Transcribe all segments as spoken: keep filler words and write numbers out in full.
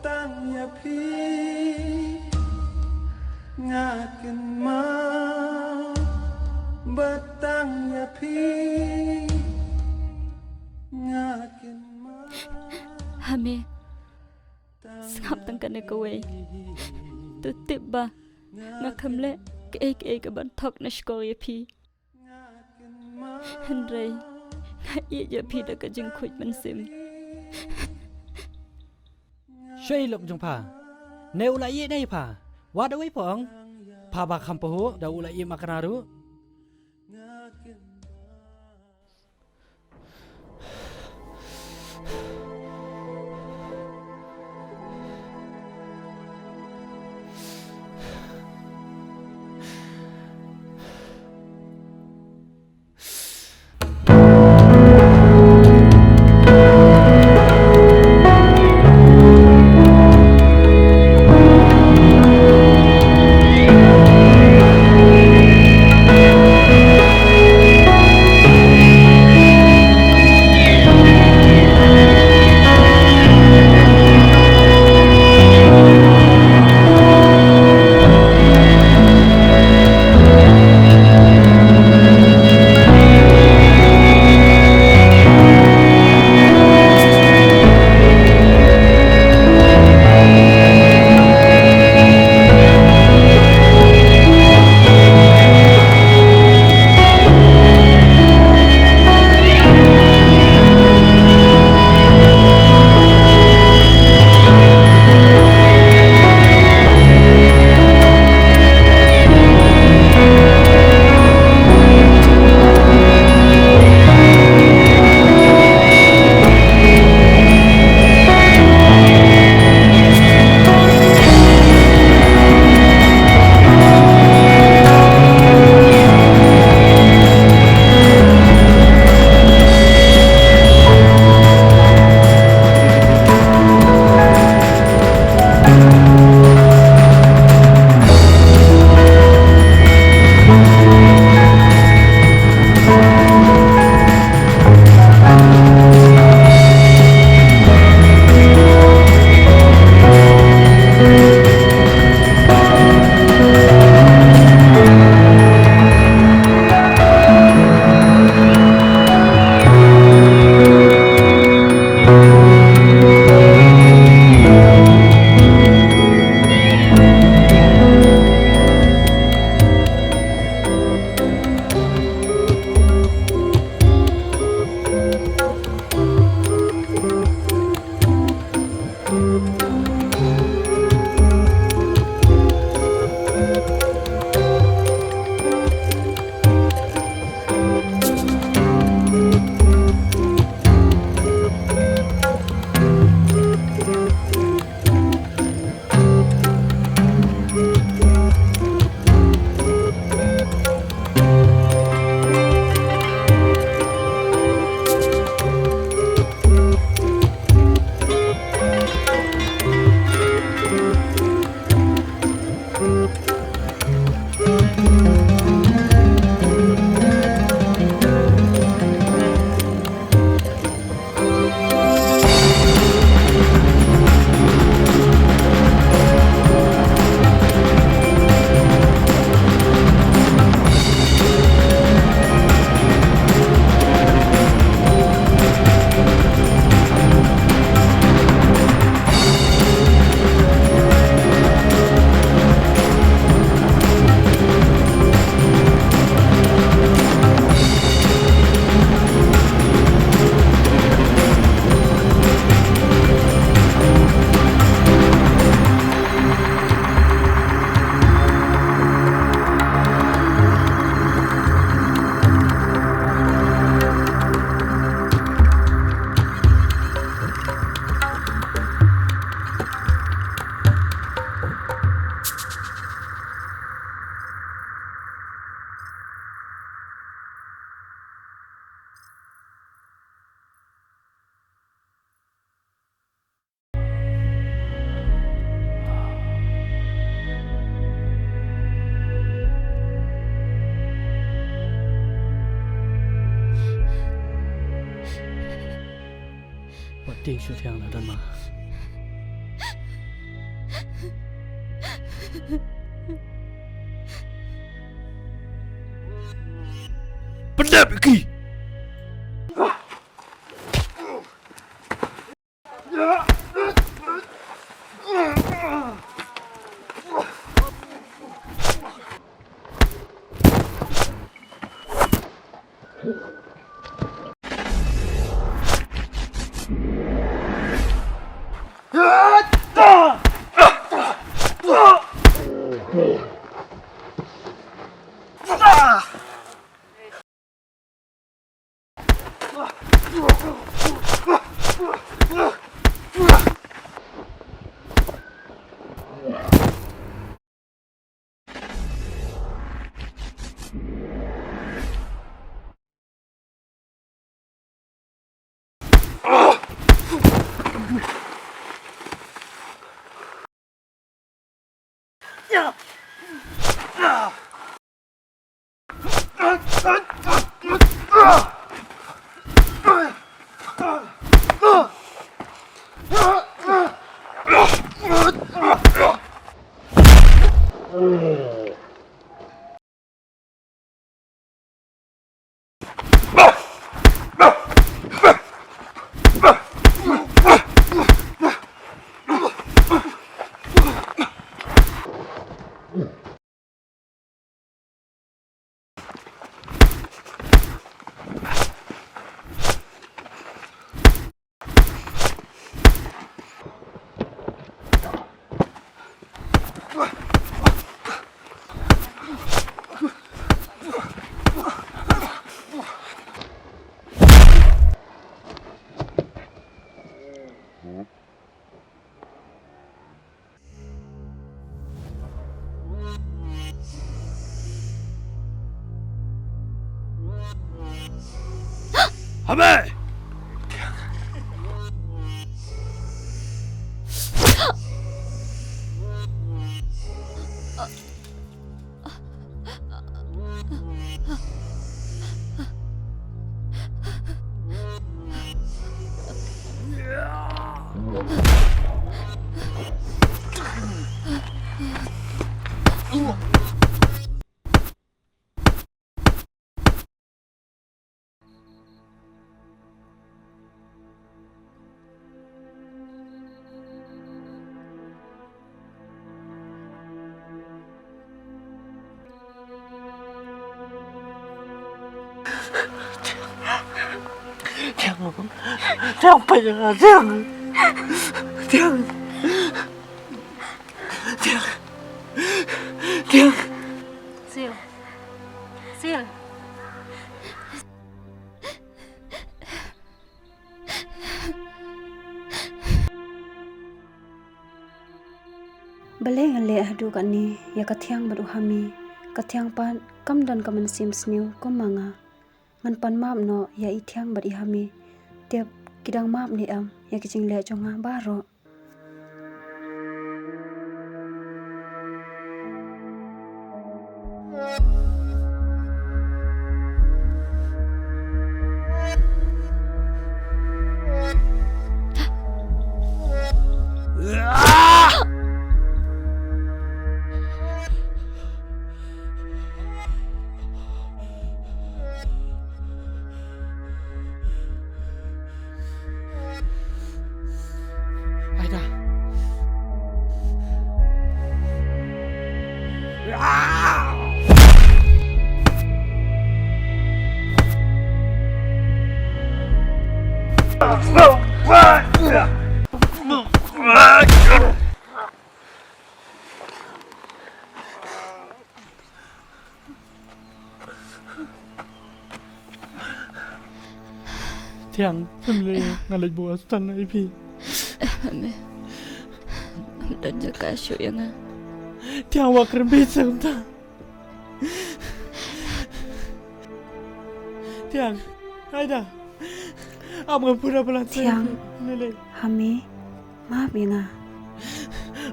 Tang ïa phi nga kynmaw, ba tang ïa phi nga kynmaw. Hame, sngap tang kane kawei. To tip ba nga kham leh kaei kaei kaban thok na shkor ïa phi. Hynrei nga ïeit ïa phi da ka jingkhuid mynsiem. Shuwa ïa lok jong pha. Ne u la ïeit ne ïa pha? Wat uwei pha ong. Pha ba kham pahuh da u la ïeit ma kane ruh. Wat tieng shuh thiang na don ma. Pyndep ïa ki. Hame! Tiang, tiang, tiang, tiang, tiang, tiang. Sil, Sil. Balei nga leh haduh katne ïa ka Thiang bad u Hami? Ka Thiang pat kam don ka mynsiem sniew kum ma nga. Ngan pan map noh ïa i Thiang bad i Hami. Tip ki dang map ne em ïa ki jingleh jong nga baroh? Aida. Thiang, phim lei, nga leit buh hospital na ïa phi. Em, em. Ym don jaka shuh ïa nga. Thiang, wat kren beit sa kumta. Thiang, Aida. Ap ngan pura palat sa ïa phi. Thiang. Lei lei. Hami. Map ïa nga.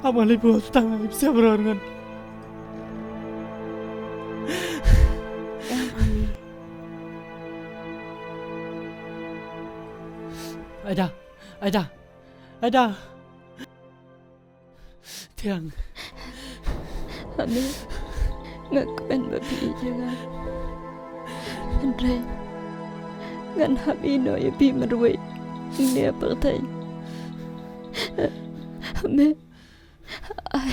Ap ngan leit buh hospital, nga ïa phi sa bro ngan. Em, Hami. Aida, Aida, Aida. Thiang. Hami, nga kwah ba phi ïeit ïa nga. Hynrei ngan hap ïehnoh ïa phi marwei. Hangne ha pyrthei. Me. Ai.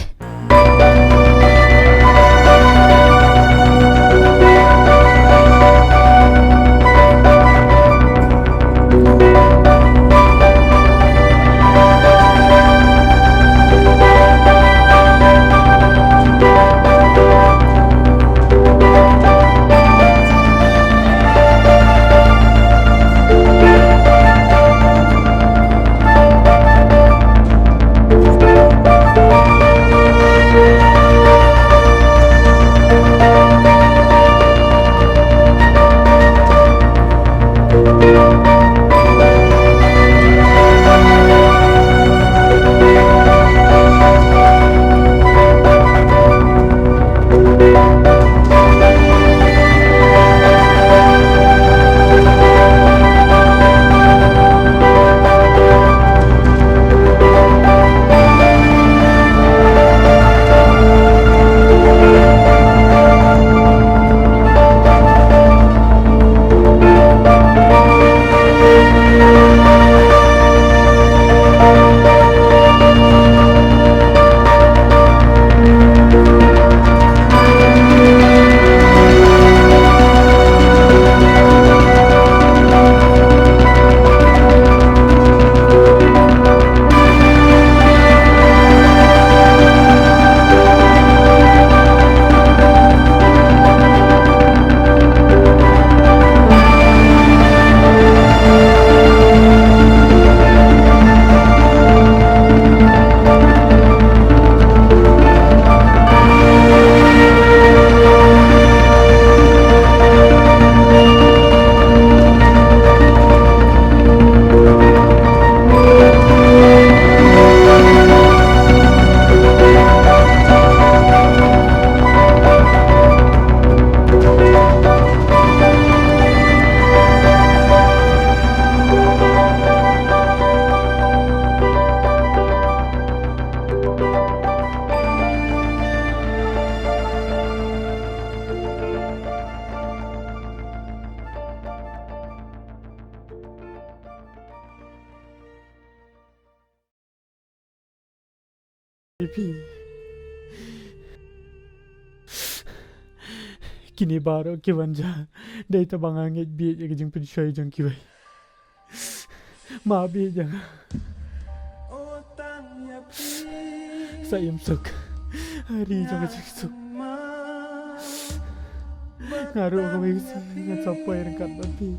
Phi, kine baroh ki wan ja dei tang ba nga ngeit bieit ïa ka jingpynshoi jong kiwei. Map bieit ïa nga. Sa ïam suk ha ri jong ka jingsuk. Nga ruh kawei ka sngi ngan sa poi ryngkat bad phi.